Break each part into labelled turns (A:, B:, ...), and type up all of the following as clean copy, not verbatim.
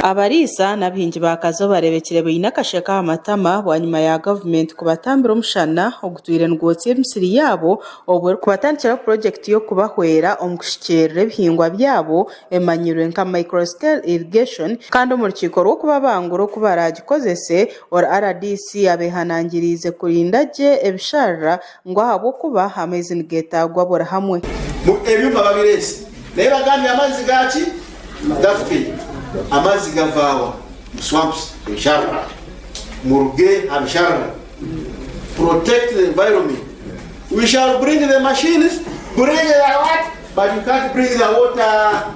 A: Abariisa n'abahingi ba Kazo bareebekire baine akasheko aha matama bwanyima ya gavumenti kubatambira omushana ogutwire nigwotsya emisiri yaabo obwo erikubatandikiraho purojekiti y'okubahwera omu kushukyerera ebihingwa byabo emanyirwe nka Micro Scale Irrigation kandi omu rukiiko rw'okubabangura oku baraagikozese or rdc abehanangiriize kurinda gye ebisharara ngu ahabw'okuba amaizi nigeetaagwa buri hamwe.
B: Ebyoma babireese naye bagambye amaizi gaki? Gaffe. Amaizi gavaawa? Mu swamps, ebisharara. Muruge aha bisharara. Protect the environment. We shall bring the machines, bring the what? But you can't bring the water.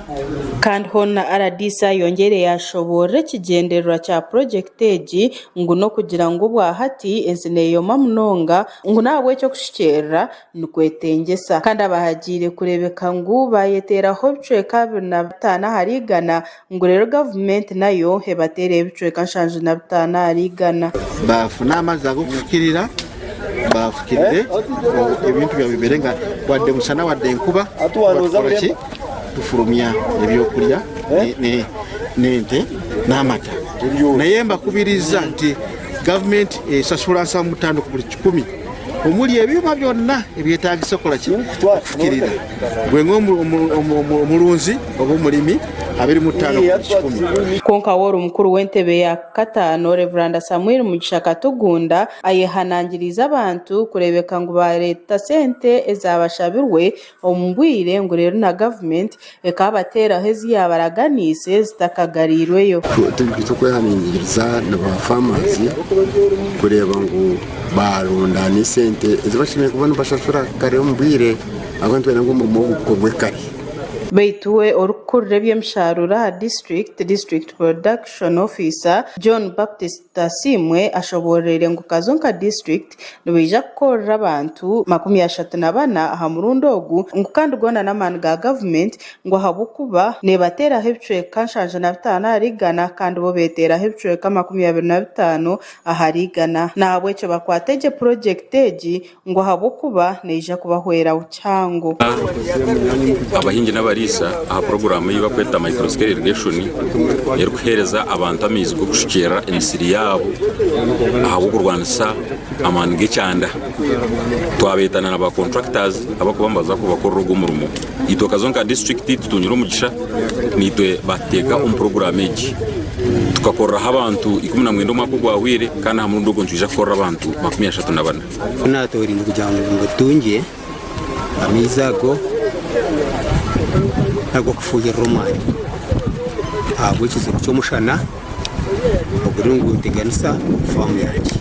A: Kandi hoona rdc ayongyeire yaashoboorora ekigyendererwa kya purogyekiti egi ngu n'okugira ngu obwahati ensi neeyoma munonga ngu n'ahabw'ekyo okushukyerera nikwetengyesa. Kandi abahagiire kureebeka ngu baayeteeraho ebicweka 25 ahari igana ngu reero gavumenti nayo ebateereho ebicweka 75 ahari igana.
B: Baafuna amaizi ag'okufukirira, baafukirire ebintu byabo bibeere nga wadde mushana wadde enkuba tuba tukora ki? Tufurumya ebyokurya n'ente n'amata. Naye mbakubiriza nti gavumenti eshashura 75 ku buri kikumi omuri ebyoma byona ebyetagisa kukora ki? Okufukirira. Gwe ng'omurunzi oba omurimi 25 ku buri kikumi.
A: Kwonka we ori mukuru w'entebe ya kataano Rev. Samuel Mugisha Katugunda ayehanangiriize abantu kureebeka ngu baareeta sente ezaabashabirwe omu bwire ngu reero na gavumenti ekaabateeraho ezi yaabaraganiise zitakagariirweyo.
C: Turikwehangiriza na ba farmers kureeba ngu baarundaana esente ezi bashemereire kuba nibashashura kare omu bwire ahabw'okuba nitwenda ngu omurimo ogu gukorwe kare.
A: Beitu we orikukurira eby'emisharuuro aha disiturikiti, District Production Officer, John Baptist Tasiimwe ashoboororeire ngu Kazo nka disiturikiti nibaija kukorera abantu 34 aha murundi ogu ngu kandi goona n'amaani ga gavumenti ngu ahabw'okuba neebateeraho ebicweka 75 ahari igana kandi bo beeteeraho ebicweka 25 ahari igana n'ahabw'ekyo bakwate gye purogyekiti egi ngu ahabw'okuba neija kubahwera kihango.
D: Abahingi n'abariisa aha puroguraamu ei barikweta Micro Scale Irrigation erikuheereza abantu amaizi g'okushukyerera emisiri yaabo ahabw'okurwanisa amaani g'ekyanda. Twabeeta na ba contractors abarikuba nibaza kubakorera ogu omurimo. Itwe Kazo nka disiturikiti tutungire omugisha naitwe batuteeka omu puroguraamu egi. Tukakoreraho abantu 19 omwaka ogwahweire kandi aha murundi ogu nitwija kukorera abantu 34.
E: Ku naatooraine kugira ngu ngutungye amaizi ago ag'okufuuhirira omwani ahabw'ekizibu ky'omushana oguriyo niguteganisa faamu yangye.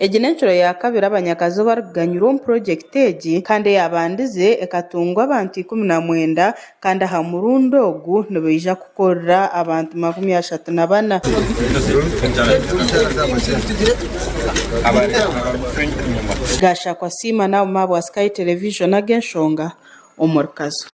A: Egi n'encuro ya kabiri abanyakazi barikuganyirwa omu purogyekiti egi kandi eyabandize ekatungwa abantu 19 Kandi aha murundi ogu nibaija kukorera abantu 34. Gashakwa Siima n'ab'omu ahabwa Sky Television ag'enshonga omuri Kazo.